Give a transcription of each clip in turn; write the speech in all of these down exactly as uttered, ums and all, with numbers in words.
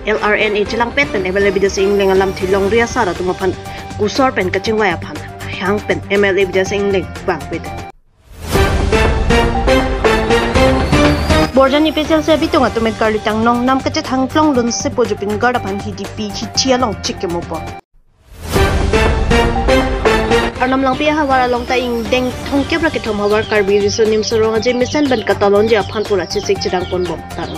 L R N A chelangpet pen M L A Bidya Sing Engleng alamthe longri asar atum aphan kosor pen kachingvai aphan hang pen M L A Bidya Sing Engleng vangvedet. Borjan A P H L C abitung atum karli tangnong nam kachethang klong lun sepo Zubeen Garg aphan H D P hithi along chikimopo. Arnam Langpi ahavar along ta ingdeng thomkep ra kethom havar Karbi Riso Nimso Rong Aje mesen pen katalonji aphan pura chesik chedang ponbom tang.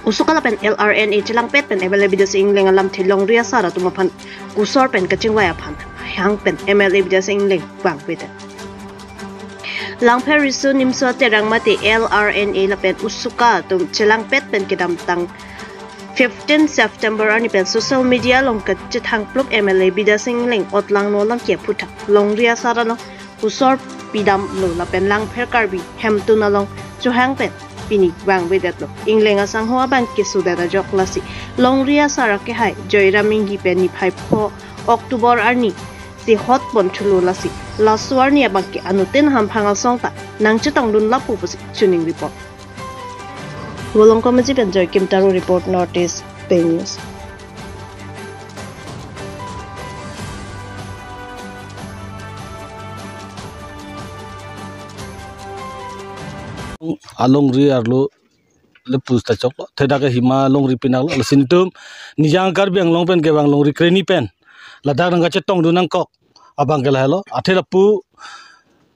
Usuka lapen L R N A chelangpet pen M L A Bidya Sing Engleng alamthe longri asar atum aphan kosor pen kachingvai aphan hang pen M L A Bidya Sing Engleng vangvedet. Langpher Riso Nimso Terang mate L R N A lapen Usuka atum chelangpet pen kedamtang fifteen September arni pen social media along kachethang pluk M L A Bidya Sing Engleng otlangno lang ke aphuthak longri asar along kosor pidamlo lapen Langpher Karbi hemtun along chohang pen pini vangvedetlo. Engleng asangho abang kesodet ajok lasi longri asar akehai Joyram Enghi pen niphai pho October arni si hot pon thulo lasi laso arni abang ke anuttin hamphang asong ta nangchetongdun lapu pusi choningripo. Volongkom Aji pen Joykim Taro report, North East Pei News. Alongri arlo le pusta choklo, athe dak hima longri pinaklo, lasi netum Nijang Karbi Anglong pen kevang longri kreni pen ladak nangkachetongdun nangkok abang ke lahelo, athe lapu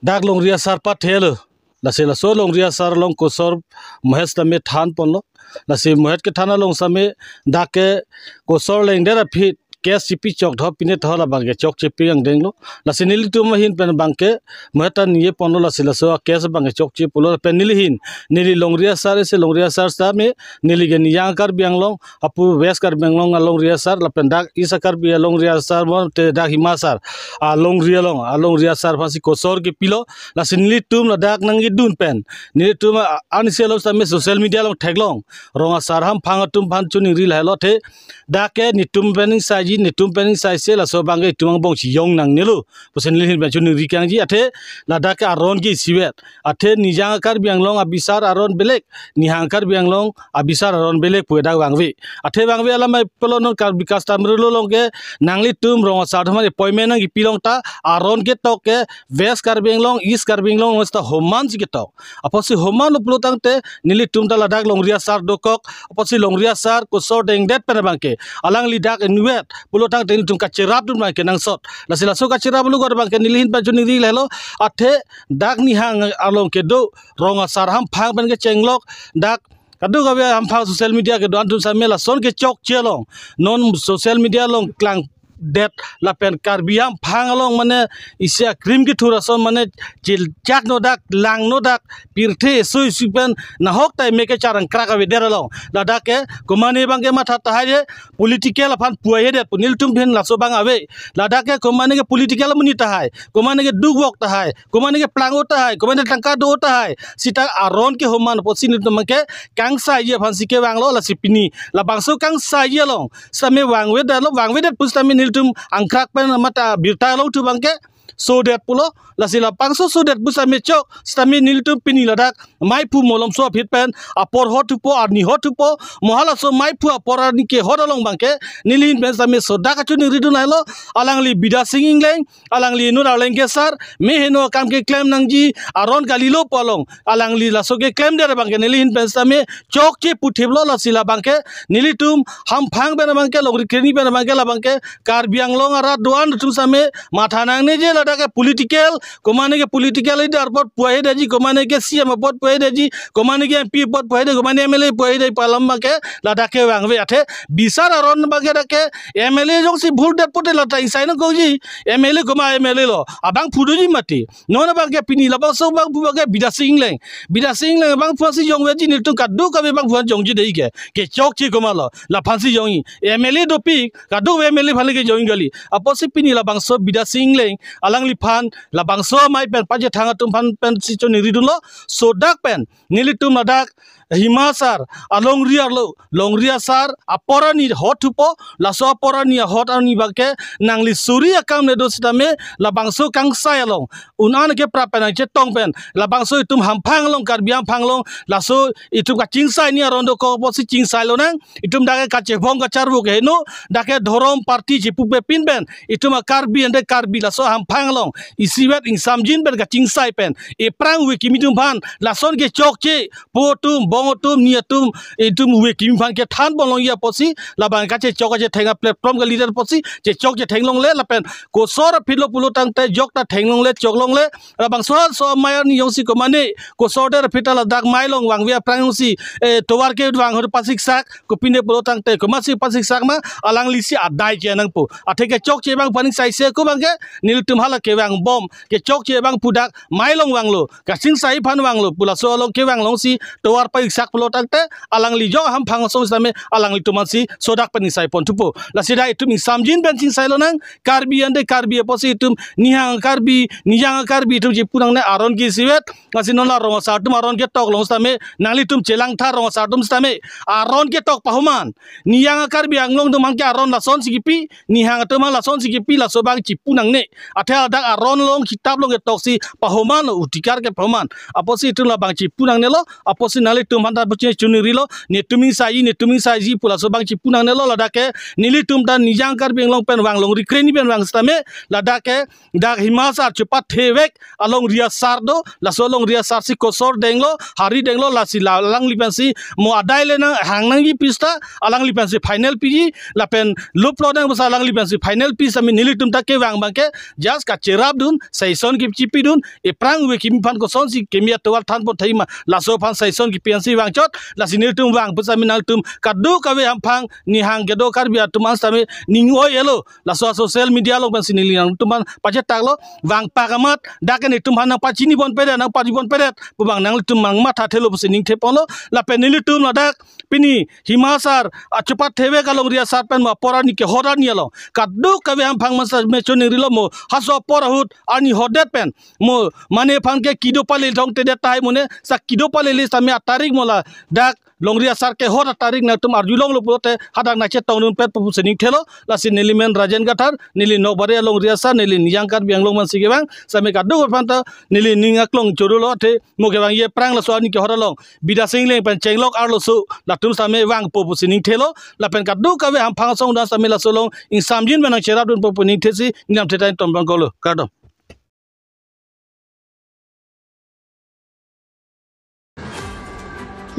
dak longri asar pathelo, lasi laso longri asar along kosor mohet sitame than ponlo, lasi mohet kethan along sitame dak ke kosor lengdet aphi case chipi chok tho pine tho labang ke chokche pi angdenglo, lasi nelitum ahin pen abang ke mohet ta niye ponlo, lasi laso a case abang ke chokche pulo pen neli hin neli longri asar isi longri asar sitame neli ke Nijang Karbi Anglong apu West Karbi Anglong alongri asar lapen dak East Karbi alongri asar mate dak hima asar alongri along alongri asar aphansi kosor kepilo, lasi nelitum ladak nangkedun pen nelitum a-, ansi along sitame social media along theklong rong asar hamphang atum aphan choningri lahelo, athe dak ke netum pen ingsaiji, netum pen ingsaise, laso abang ke itum angbong chiyong nangnelo pusi neli hin pen choningri kangji, athe ladak ke aron ke isivet, athe Nijang Karbi Anglong abisar aron belek, Nihang Karbi Anglong abisar aron belek pu dak vangve. Athe vangve alam ai pulo non Karbi customary law along ke nanglitum rong asar atum aphan appointment nangkepilong ta aron ketok ke West Karbi Anglong, East Karbi Anglong sita homan si ketok. Apotsi homanlo pulo tangte nelitum ta ladak longri asar dokok, apotsi longri asar kosor dengdet pen abang ke alangli dak inutvet pulo tangte nelitum kacherapdun abang ke nangsot. Lasi laso kacherap lo abang ke neli hin pen choningri lahelo, athe dak Nihang along kedo rong asar hamphang pen kechenglok dak kadokave hamphang social media kedo-an atum sitame lason ke chokche along non social media along klangdet lapen Karbi hamphang along mane isi akrim kethur ason mane chilchak no dak, lang no dak, pirthe eso isi pen nahok ta meke charang krak avedet along ladak ke komane abang ke matha tahai je political aphan puai hedet pu nelitum phin laso abang ave, ladak ke komane ke political amonit tahai, komane ke dukvok tahai, komane ke plang-o tahai, komane tangka do-o tahai, sita aron ke homan apotsi nelitum abang ke kangsaiji aphansi kevanglo, lasi pini labangso kangsaiji along sitame vangvedetlo, vangvedet pu sitame nelitum angkrak pen mate birta along thu abang ke sodet pulo, lasi labangso sodet pu sitame chok sitame nelitum pini ladak maiphu malomso aphi pen apor hot thupo, arni hot thupo, mo halaso maiphu apor arni kehot along abang ke neli hin pen sitame sodak kachoningridun lahelo, alangli Bidya Sing Engleng, alangli inut arleng ke sar, me heno akam keklem nangji aron kalilo pu along alangli laso keklemdet abang ke neli hin pen sitame chokche puthiplo, lasi labang ke nelitum hamphang pen abang ke longri kreni pen abang ke labang ke Karbi Anglong arat do-an atum sitame matha nangne je ladak ke political, komane ke political leader apot puai hedeji, komane ke C M apot puai hedeji, komane ke M P apot puai hede, komane M L A puai hede pu alam abang ke ladak ke vangve, athe bisar aron abang ke dak ke M L A jongsi bhuldet pote lata isai nangkokji, M L A koma M L A lo, abangphu doji mati. Non abang ke pini labangso abangphu abang ke Bidya Sing Engleng. Bidya Sing Engleng abangphu si jongveji, nelitum kadokave abangphu jongji dei ke. Kechokche komatlo, laphansi jongji. M L A dopik, kadokave M L A aphan le kejongji kali. Apotsi pini labangso Bidya Sing Engleng alangliphan labangso amei pen pachethang atum aphan pensi choningridunlo, sodak pen nelitum ladak Hima Sar alongri arlo, longri asar apor arni hot thupo, laso apor arni ahot arni abangke nangli suri akam le do sitame labangso kangsai along un-an ke prap pen nangchetong pen labangso itum hamphang along, Karbi hamphang along laso itum kachingsai ni aron dokok apotsi chingsai lonang. Itum dak ke kachevong kacharvo ke heno, dak ke dhorom party chipupe pin pen itum a-Karbi ante Karbi laso hamphang along isivet ingsamjin pen kachingsai pen ephrang ove kimi atum aphan lason kechokche po atum, bong atum, ni atum, itum ove kimi aphan kethan pon longji apotsi labang kachechok kachetheng a-platform ke leader apotsi chechok chetheng longle lapen kosor aphi lo pulo tangte jok ta theng longle, chok longle. Labangso halaso amei arni jongsi komane kosor der aphi ta ladak mei along vangve aphrang jongsi, eh, tovar kevang ahut pasiksak, kopine pulo tangte komatsi pasiksak ma, alanglisi adai ke nangpo. Athe kechokche abang aphan ingsaise ko abangke nelitum hala kevang bom, kechokche abang pu dak mei along vanglo, kachingsai aphan vanglo pu laso along kevang alongsi tovar pasiksak pulo tangte alangli jok hamphang asong sitame alanglitum aphansi sodak pen ingsai pon thupo. Lasi dak itum ingsamjin pen chingsai lonang, Karbi ante Karbi apotsi itum nihang Karbi, nijang Karbi itum chipu nangne, aron ke isivet. Lasi non la rong asar atum aron ketok along sitame nanglitum chelangtha, rong asar atum sitame aron ketok pahoman. Nijang Karbi Anglong atum aphan ke aron lasonsi kipi, nihang atum aphan lasonsi kipi, laso abang chipu nangne. Athe ladak aron along kitap along ketoksi pahoman lo, udhikar ke pahoman. Apotsi itum labang chipu nangnelo, apotsi nanglitum aphan ta puchi chuningrilo, netum ingsaiji, netum ingsaiji pu laso abang chipu nangnelo, ladak ke nelitum ta nijang Karbi Anglong pen vang, longri kreni pen vang sitame, ladak ke dak Hima Sar chepathe vek alongri asar do, laso alongri asarsi kosor denglo, hari denglo, lasi la alangli pensi mo adai le nanghang nangji pu sita, alangli pensi final piji, lapen luplo nang basa alangli pensi final pi sitame nelitum ta kevang abangke just kacherapdun, suggestion kechipi dun, ephrang ove kimi aphan kosonsi kimi atovar than pon thai ma, laso aphan suggestion kepi ansi vangchot, lasi nelitum vang pu sitame nangtum kadokave hamphang nihang kedo Karbi atum an sitame ning oi-elo, laso social media along pensi neli nangtum aphan pachetaklo, vangpak amat dak ke netum aphan nangpachini ponpedet, nangpari ponpedet pu abang nangtum nangmathathelo pusi ningthe ponlo. Lapen nelitum ladak pini Hima Sar achepathe vek alongri asar pen ma apor arni kehot arni along kadokave hamphang aphan sitame chuningrilo, mo halaso apor ahut arni hotdet pen mo mane aphan ke kedo palele thongtedet tahai, mane sa kedo palele sitame atarik mo ladak longri asar kehot atarik nangtum arjulonglo pulote hadak nangchetongdunpet pu pusi ningthelo. Lasi neli men Rajen Kathar, neli Nokbari alongri asar, neli nijang Karbi Anglong aphansi kevang, sitame kadokave aphan ta neli ning aklong chodolo, athe mo kevangji aphrang laso arni kehot along Bidya Sing Engleng pen chenglok arloso latum sitame vangpo pusi ningthelo, lapen kadokave hamphang asong atum sitame laso along ingsamjin pen nangcherapdunpo pu ningthesi neli lamthe ta ington pon kolo. Kardom.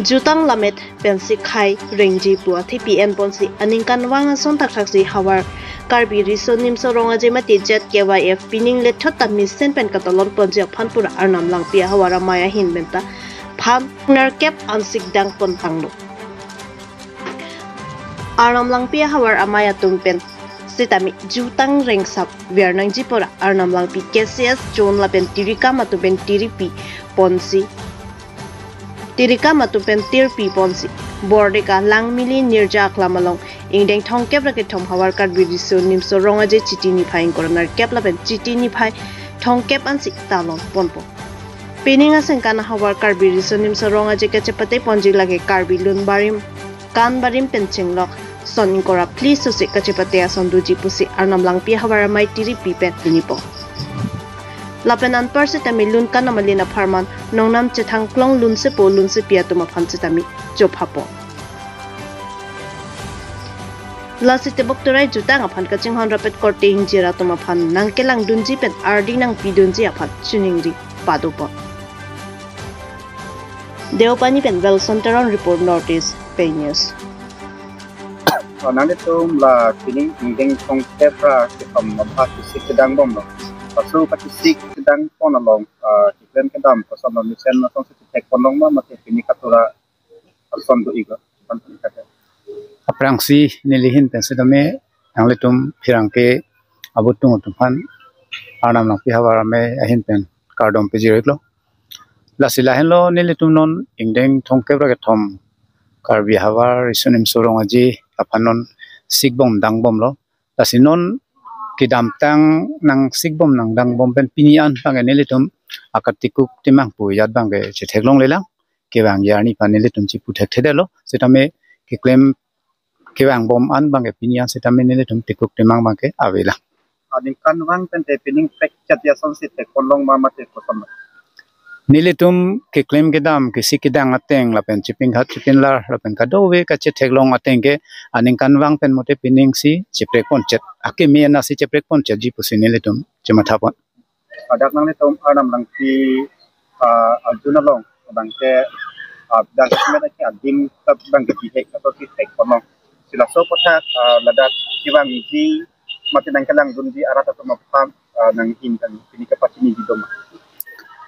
Jutang lammet pensi khai rengji pu athepi en ponsi aningkanvang ason thakthak si havar Karbi Riso Nimso Rong Aje mate Z K Y F pining lethot ta mesen pen katalon ponji aphan pura Arnam Langpi ahavar amei ahin pen ta pham nerkep ansik dang pon tanglo. Arnam Langpi ahavar amei atum pen sitame jutang rengsap ver nangji pura Arnam Langpi K C S zone lapen tirikam atum pen tiripi ponsi, tirikam atum pen tirpi ponsi Bordeka Langmili Nirja Aklam along ingdeng thomkep ra kethom havar Karbi Riso Nimso Rong Aje Chiti niphai ingkoi ra nerkep lapen Chiti niphai thomkep ansi talon ponpo. Pining asengkan ahavar Karbi Riso Nimso Rong Aje kachepate ponji lake Karbi lun barim, kan barim pen chenglok son ingkoi ra phli sosi kachepate ason doji pusi Arnam Langpi ahavar amei tiripi pen pinipo. Lapen anpar sitame lun kanam alin apharman nongnam chethang klong lunsepo lunsepi atum aphan sitame chophapo. Lasi tebok terai jutang aphan kachinghon rapet korte ingjir atum aphan nangkelangdunji pen ardi nangpidunji aphan chiningri padopon. Deopani pen Wilson Teron report, North East Pei News. Oh, nanglitum la pining ingdeng thomkep ra kethom aphan kisik kedang bomlo. Laso kisik kedang pon along, ah, keklem kedam koson lo, mesen asong si thek pon long ma mate pini katura ason do iga. Aphrangsi neli ahin pen sitame nanglitum pherangke abutung atum aphan Arnam Langpi ahavar amei ahin pen kardom pajir-iklo. Lasi lahenlo nelitum non ingdeng thomkep ra kethom Karbi ahavar Riso Nimso Rong Aje aphan non sik bom dang bomlo. Lasi non kedamtang nang sik bom nang dang bom pen pini an abangke nelitum akatikuk timang pu ajat abangke chetheklonglelang. kevang arni aphan nelitum chipu thekthedetlo. Sitame keklem kevang bom an abangke pini an sitame nelitum tikuk timang abangke avelang. Aningkanvang pen te pining prekchat asonsi thekponlong ma mate koson? Nelitum keklem kedam kesi kedang ateng lapen chipinghat chipinlar lapen kadokave kachetheklong ateng ke aningkanvang pen mate pining si cheprekponchet, akeme anatsi cheprekponchetji pusi nelitum chemathapon. Hadak nanglitum Arnam Langpi, ah, arjun along abangke, ah, dak semet ake adim ta abangke bihek ato si thekponlong. Si laso aputhak, ah, ladak kevangji mate nangkelangdunji arat atum aphan, ah, nanghin tang pini kapachiniji doma?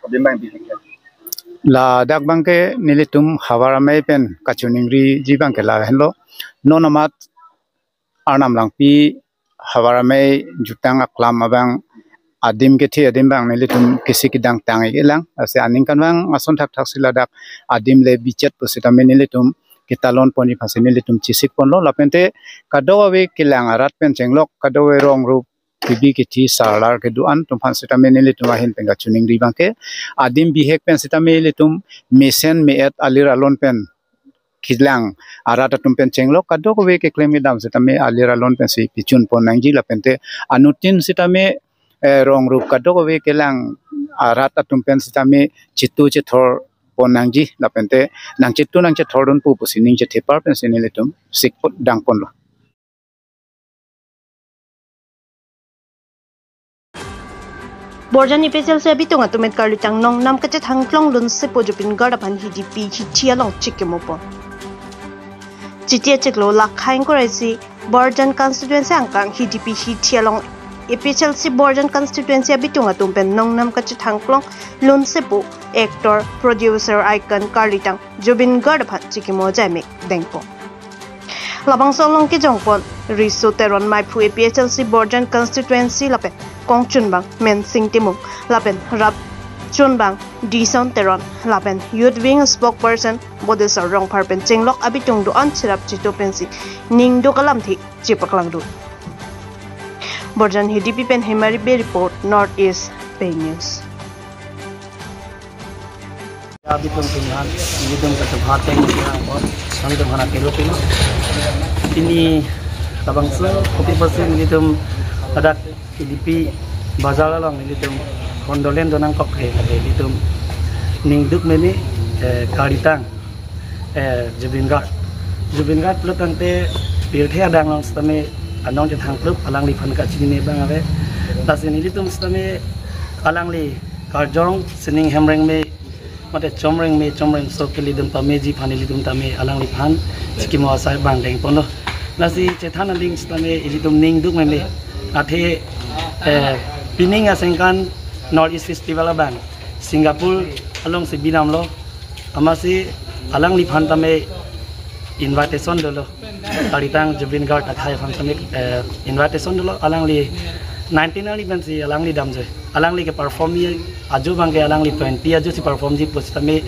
Adim abang bihek ya. Ladak abangke nelitum Havar Amei pen kachiningriji abangke lahenlo. Non amat Arnam Langpi Havar Amei jutang aklam abang adim kethe adim abang nelitum kesi kedang tang-iklang. Lasi aningkanvang ason thakthak si ladak adim le bichet pusitame nelitum ketalonponji aphansi nelitum chesikponlo. Lapen te kadokave kelang arat pen chenglok kadokave rong rup kebi kethe sarlar kedo-an atum aphan sitame nelitum ahin pen kachiningri abangke adim bihek pen sitame ilitum mesen me-et alir alon pen kelang arat atum pen chenglok kadokave keklem kedam sitame alir alon pensi pichunpon nangji lapen te anuttin sitame, eh, rong rup kadokave kelang arat atum pen sitame chitu chithorpon nangji lapen te nangchitu nangchithordunpo pusi ning chethepar pensi nelitum sikpot dangponlo. Borjan A P H L C abitung atum pen karlitang nongnam kachethangklong lunsepo Zubeen Garg aphan Hidipi hithi along chikimopon. Chiti achiklo lak khaing koraisi Borjan constituency angkang Hidipi hithi along A P H L C Borjan constituency abitung atum pen nongnam kachethangklong lunsepo actor, producer, icon karlitang Zubeen Garg aphan chikimo ajaimek dengpon. Labangso along kejongpon Riso Teron maiphu A P H L C Borjan constituency lapen kongchunbang Mensing Timung lapen rapchunbang Dison Teron lapen Youth Wing spokesperson Bodheswar Rongphar pen chenglok abitung do-an cherap chitu pensi ningduk alamthe chepaklangdun. Borjan Hidipi pen Hemari Bey report, North East Pei News. Abitung atum, abitung kachethan teng ya, oh, abitung hana kero pino. Pini labangso kopi apotsi nelitum ladak Hidipi bazar along nelitum condolence donangkok ke, ke nelitum ningduk meme, eh, karlitang, eh, Zubeen Garg. Zubeen Garg pulo tangte pirthe adang along sitame anong chethangklong alangliphan kachinine abang ave. Lasi nelitum sitame alangli karjong sining hemreng me mate chomreng me chomrengso kalitum pameji aphan ilitum tame alangliphan chikimo asai abang dengponlo. Lasi chethan aling sitame ilitum ningduk meme. Athe, eh, pining asengkan North East Festival abang Singapore alongsi bidamlo. Amatsi alangliphan tame invitation dolo. Karlitang Zubeen Garg akhai aphan sitame, eh, invitation dolo, alangli nineteen arni pensi alangli damjoi. Alangli keperform-ji ajo abangke alangli twenty ajosi perform-ji pusitame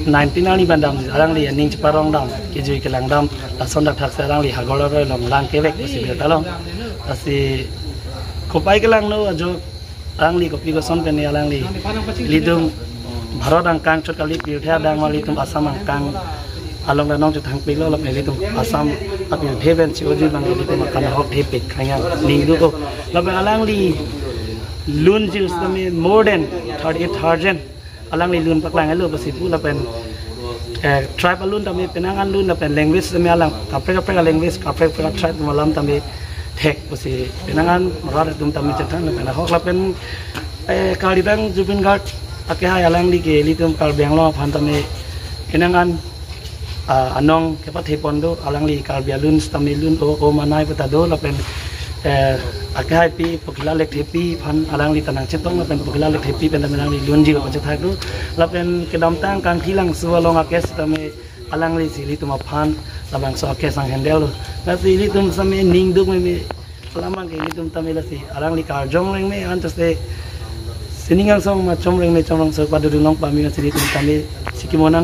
nineteen arni pen damji. Alangli aning cheparong dam, kejui kelang dam, lason dak thaksi alangli hagor aroi along lang kevek pusi birta long. Lasi kopai kelangno ajo alangli kopi koson pen alangli ilitum Bharat angkang chot kali pirthe adang ma ilitum Assam angkang along anong chethangpiklo lapen ilitum Assam apirthe pen choji abang ilitum akan ahok thepik khanyang ningduk ko. Lapen alangli lunji sitame more than thirty-eight thousand alangli lun paklanglo pusi pu lapen, eh, tribe alun tame penang an lun lapen language tame alang kaprek kaprek language kaprek kaprek tribe atum alam tame thek pusi penang an rat atum tame chethan lapen ahok lapen, eh, karlitang Zubeen Garg akehai alangli ke ilitum Karbi Anglong aphan tame penang an, ah, anong kepathepon do, alangli Karbi alun sitame lun o o manai peta do lapen, eh, akehaipi Pokila Lekthepi aphan alangli ta nangchetong lapen Pokila Lekthepi pen tame alangli lunji lo pachethak do lapen kedamtang Kangthilangso along akes tame alanglisi ilitum aphan labangso akes ang handle lo. Lasi ilitum sitame ningduk meme alam abangke ilitum tame lasi alangli karjong reng me anchot te sining angsong ma chomreng me chomrengso padodun long pame lasi ilitum tame chikimo nang